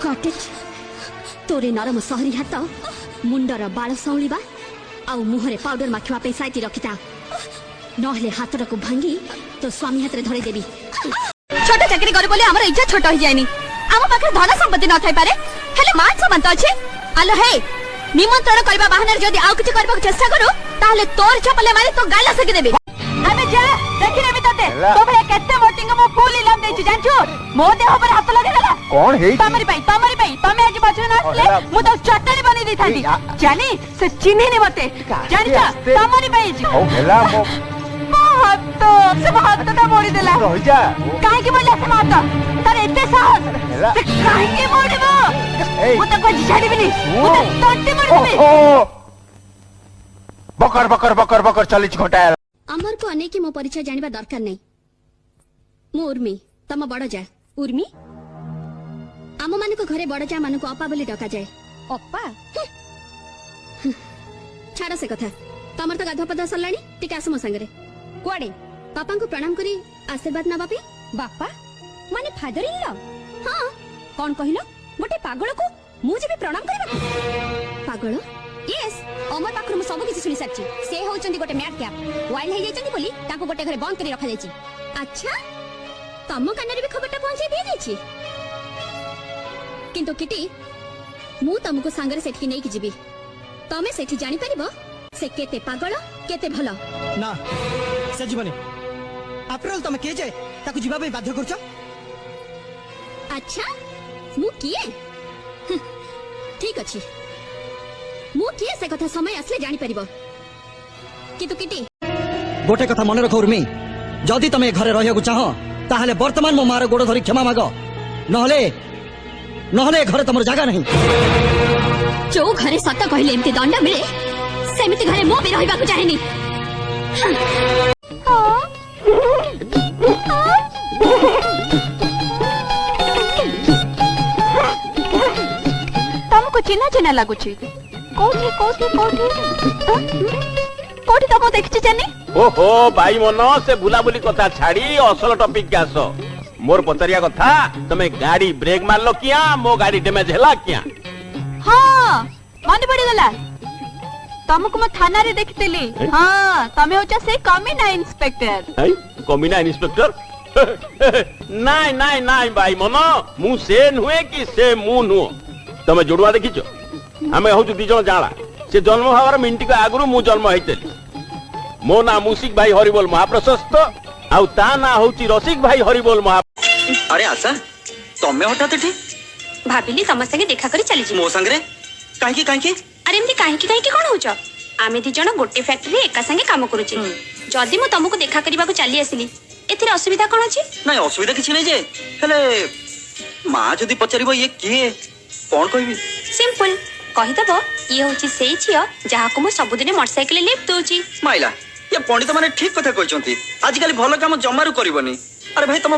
Got it? ତୋରେ ନରମ ସହରୀ ହାତ ମୁଣ୍ଡର ବାଳ ସଉଳିବା ଆଉ ମୁହଁରେ ପାଉଡର ମାଖିବା ପାଇଁ ସାଇତି ରଖିଥା, ନହେଲେ ହାତଟାକୁ ଭାଙ୍ଗି ତୋ ସ୍ୱାମୀ ହାତରେ ଧରେଇଦେବି। ଛୋଟ ଚାକିରି କରୁ ବୋଲି ଆମର ଇଜ୍ଜତ ଛୋଟ ହେଇଯାଏନି। ଆମ ପାଖରେ ଧନ ସମ୍ପତ୍ତି ନଥାଇପାରେ, ହେଲେ ମାନ ସମ୍ମାନ ତ ଅଛି। ଆଲୋ ହେ, ନିମନ୍ତ୍ରଣ କରିବା ବାହାନାରେ ଯଦି ଆଉ କିଛି କରିବାକୁ ଚେଷ୍ଟା କରୁ, ତାହେଲେ ତୋର ଚପଲେ ମାରି ତୋ ଗାଲ ସେକି ଦେବି। ଆବେ ଯା, ଦେଖିନେବି ତତେ। ତୋ ଭଳିଆ କେତେ ମୋଟିଙ୍କୁ ମୁଁ ଫୁଲ ଇଲାମ ଦେଇଛି ଜାଣିଛୁ? ମୋ ଦେହ ଉପରେ ହାତ ଲଗେଇଦେଲା। କଣ ହେଇଛି? ତମରି ପାଇଁ, ତମରି ପାଇଁ। ତମେ ଆଜି ମଝିରେ ନ ଆସିଲେ ମୁଁ ତାକୁ ଚଟଣି ବନେଇ ଦେଇଥାନ୍ତି। ଜାନି, ସେ ଚିହ୍ନିନି ମତେ ଜାଣିଛ? ତମରି ପାଇଁ ହେଇଛି। ହଉ ହେଲା, ମୋ ମୋ ହାତ, ସେ ମୋ ହାତଟା ମୋଡ଼ିଦେଲା। ରହିଯା। କାହିଁକି ମୋଡ଼ିଲା ସେ ମୋ ହାତ? ତାର ଏତେ ସାହସ, ସେ କାହିଁକି ମୋଡ଼ିବ? ମୁଁ ତାକୁ ଆଜି ଛାଡ଼ିବିନି, ମୁଁ ତା ତଣ୍ଟି ମୋଡ଼ିଦେବି। ବକର ବକର ବକର ବକର ଚାଲିଛି ଘଣ୍ଟା। ଅମରକୁ ଅନେଇକି ମୋ ପରିଚୟ ଜାଣିବା ଦରକାର ନାହିଁ। ମୁଁ ଉର୍ମି, ତମ ବଡ ଯା। ଉର୍ମି? ଆମମାନଙ୍କ ଘରେ ବଡ ଯା ମାନଙ୍କୁ ଅପା ବୋଲି ଡକାଯାଏ। ଅପା? ଛାଡ ସେ କଥା, ତମର ତ ଗାଧୁଆ ପାଧୁଆ ସରିଲାଣି, ଟିକେ ଆସ ମୋ ସାଙ୍ଗରେ। କୁଆଡେ? ବାପାଙ୍କୁ ପ୍ରଣାମ କରି ଆଶୀର୍ବାଦ ନବା ପାଇଁ। ବାପା ମାନେ ଫାଦର ଇନ୍ ଲ? ହଁ। କଣ କହିଲ? ଗୋଟେ ପାଗଳକୁ ମୁଁ ଯିବି ପ୍ରଣାମ କରିବାକୁ? ପାଗଳ? ୟେସ୍, ଅମର ପାଖରୁ ମୁଁ ସବୁ କିଛି ଶୁଣି ସାରିଛି। ସେ ହଉଛନ୍ତି ଗୋଟେ ମ୍ୟାଡ୍ କ୍ୟାପ୍। ୱାଇଲ୍ଡ ହେଇଯାଇଛନ୍ତି ବୋଲି ତାଙ୍କୁ ଗୋଟେ ଘରେ ବନ୍ଦ କରି ରଖାଯାଇଛି। ଆଚ୍ଛା, ତମ କାନରେ ବି ଖବରଟା ପହଞ୍ଚେଇ ଦିଆଯାଇଛି। କିନ୍ତୁ କିଟି, ମୁଁ ତମକୁ ସାଙ୍ଗରେ ସେଠିକି ନେଇକି ଯିବି। ତମେ ସେଠି ଜାଣିପାରିବ ସେ କେତେ ପାଗଳ, କେତେ ଭଲ। ନା, ସେ ଯିବନି। ଆଫ୍ଟର ଅଲ୍ ତମେ କିଏ ଯେ ତାକୁ ଯିବା ପାଇଁ ବାଧ୍ୟ କରୁଛ? ଆଚ୍ଛା, ମୁଁ କିଏ? ଠିକ ଅଛି, ମୁଁ କିଏ ସେ କଥା ସମୟ ଆସିଲେ ଜାଣିପାରିବ। କିନ୍ତୁ କିଟି, ଗୋଟେ କଥା ମନେ ରଖ ଉର୍ମି, ଯଦି ତମେ ଏ ଘରେ ରହିବାକୁ ଚାହଁ, ତାହେଲେ ବର୍ତ୍ତମାନ ମୋ ମାର ଗୋଡ଼ ଧରି କ୍ଷମା ମାଗ। ନହେଲେ ଏ ଘରେ ତମର ଜାଗା ନାହିଁ। ଯୋଉ ଘରେ ସତ କହିଲେ ଏମିତି ଦଣ୍ଡ ମିଳେ, ସେମିତି ଘରେ ମୁଁ ବି ରହିବାକୁ ଚାହେଁନି। ତମକୁ ଚିହ୍ନା ଚିହ୍ନା ଲାଗୁଛି। କୋଉଠି କୋଉଠି କୋଉଠି କୋଉଠି ତମକୁ ଦେଖିଛି ଜାନି? ଓହୋ ଭାଇ ମନ, ସେ ବୁଲାବୁଲି କଥା ଛାଡି ଅସଲ ଟପିକ ଆସ। ମୋର ପଚାରିବା କଥା, ତମେ ଗାଡି ବ୍ରେକ୍ ମାରିଲ କିଆ, ମୋ ଗାଡି ଡ୍ୟାମେଜ ହେଲା କିଆ? ହଁ, ମନେ ପଡିଗଲା, ତମକୁ ମୁଁ ଥାନାରେ ଦେଖିଥିଲି। ହଁ, ତମେ ହଉଛ ସେଇ କମିନା ଇନ୍ସପେକ୍ଟର। କମିନା ଇନ୍ସପେକ୍ଟର? ନାଇଁ ନାଇଁ ନାଇଁ ଭାଇ ମନ, ମୁଁ ସେ ନୁହେଁ କି ସେ ମୁଁ ନୁହଁ। ତମେ ଯୋଡୁଆ ଦେଖିଛ? ଆମେ ହଉଛୁ ଦି ଜଣ ଜାଣା। ସେ ଜନ୍ମ ହବାର ମିନିଟିକ ଆଗରୁ ମୁଁ ଜନ୍ମ ହେଇଥିଲି। ମୋ ନାଁ ମୁସିକ ଭାଇ ହରିବୋଲ ମହାପ୍ରଶସ୍ତ, ଆଉ ତା ନାଁ ହଉଛି ରସିକ ଭାଇ ହରିବୋଲ ମହା। ଆରେ ଆଶା, ତମେ ହଠାତ୍ ଏଠି? ଭାବିଲି ତମ ସାଙ୍ଗେ ଦେଖା କରି ଚାଲିଯିବି। ମୋ ସାଙ୍ଗରେ? କାହିଁକି କାହିଁକି? ଆରେ ଏମିତି କାହିଁକି କାହିଁକି କଣ ହଉଛ? ଆମେ ଦି ଜଣ ଗୋଟେ ଫ୍ୟାକ୍ଟ୍ରିରେ ଏକା ସାଙ୍ଗେ କାମ କରୁଛେ। ଯଦି ମୁଁ ତମକୁ ଦେଖା କରିବାକୁ ଚାଲି ଆସିଲି, ଏଥିରେ ଅସୁବିଧା କଣ ଅଛି? ନାଇଁ, ଅସୁବିଧା କିଛି ନାହିଁ ଯେ, ହେଲେ ମା ଯଦି ପଚାରିବ ଇଏ କିଏ, କଣ କହିବି? ସିମ୍ପଲ, କହିଦବ ଇଏ ହଉଛି ସେଇ ଝିଅ ଯାହାକୁ ମୁଁ ସବୁଦିନ ମୋଟରସାଇକେଲ ଲିଫ୍ଟ ଦଉଛି। ମାଇଲା, ଇଏ ପଣ୍ଡିତ ମାନେ ଠିକ କଥା କହିଛନ୍ତି, ଆଜିକାଲି ଭଲ କାମ ଜମାରୁ କରିବନି। ଆରେ ଭାଇ, ତମ